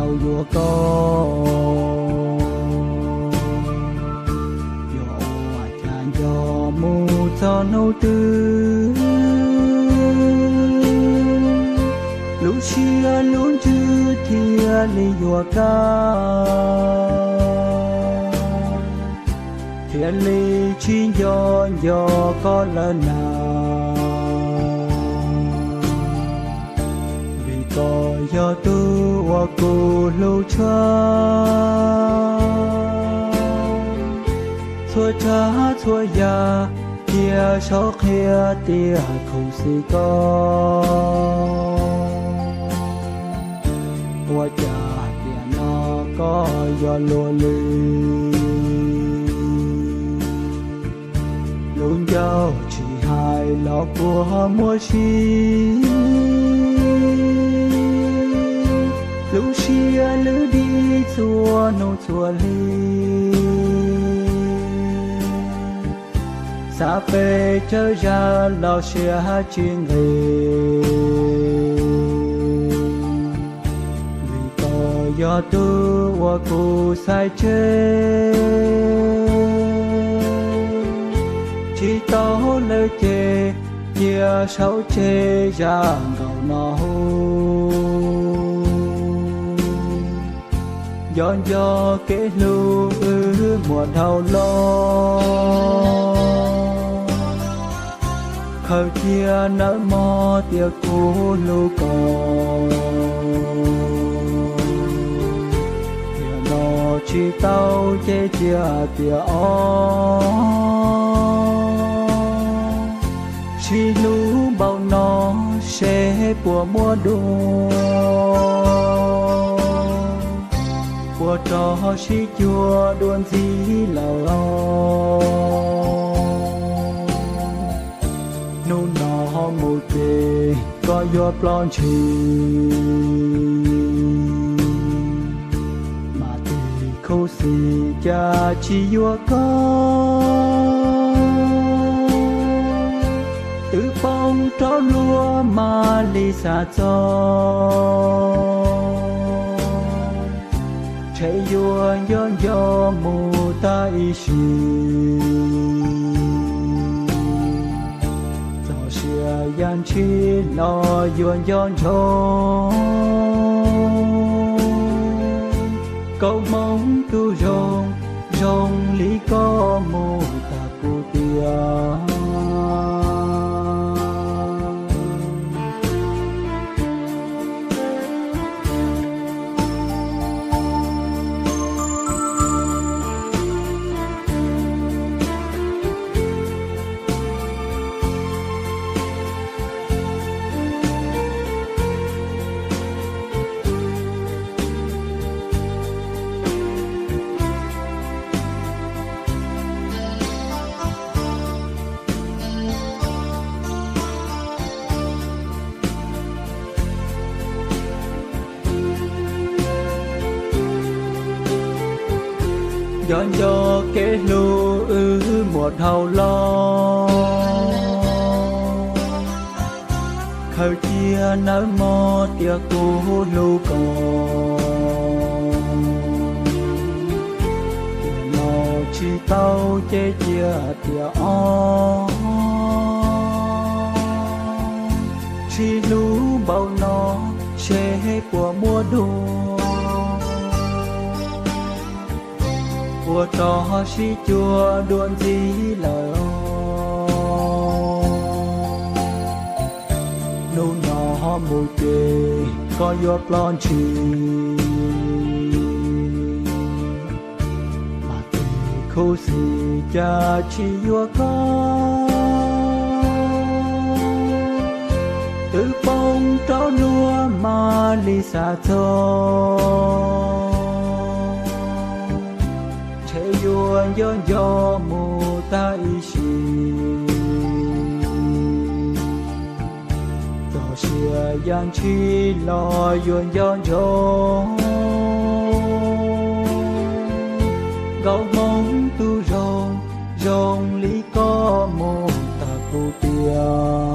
tau yuav koj. Yog ua cas nco mus txog hnub twg, lub siab lub ntsws thiaj li yuav kaj, thiaj li tsis nco nco koj lawm na. Vim koj yog tus uas kuv hlub tshaj, txhua tsav txhua yam cia saib qhia tias khuv xim koj. Ua cas tiam no koj yuav luag li, lub ncauj tsis hais los kua muaj si, lub siab lwj dig txhua hnub txhua hli. Xav pes tsawg zaj los siab tsis nqis, vim koj yog tus uas kuv xaiv tseg. Tsis tau lawm ces cia saib tseg zaj nkaus no hu. Nco nco kev hlub wb muaj dhau los, khaws cia nawb mog tias kuv hlub koj. Tiam no tsis tau ces cia tias ob, sib hlub npaum no seb puas muaj dua, puas rov sib cuag dua ntxiv lawm os. Hnub no mus ces koj yuav ploj ntshis, mas tus khuv xim cas tsis yuav koj. Twb poob rau luag mam li xav txog, ntshe yuav nco nco mus tag ib sim. Txog sia yam ntshis los yuav nco ntsoov, koob hmoov tus zoo zoo li koj mus tag kuv tiag. Nco nco kev hlub wb muaj dhau los, khaws cia nawb mog tias kuv hlub koj. Tiam no tsis tau ces cia tias ob, sib hlub npaum no seb puas muaj dua, puas rov sib cuag dua ntxiv lawm. Hnub no mus ces koj yuav ploj ntshis, mas tus khuv xim cas tsis yuav koj. Twb poob rau luag mam li xav txog, ntshe yuav nco nco mus tag ib sim. Txog sia yam ntshis los yuav nco ntsoov, nkauj hmoob tus zoo zoo li koj mus tag kuv tiag.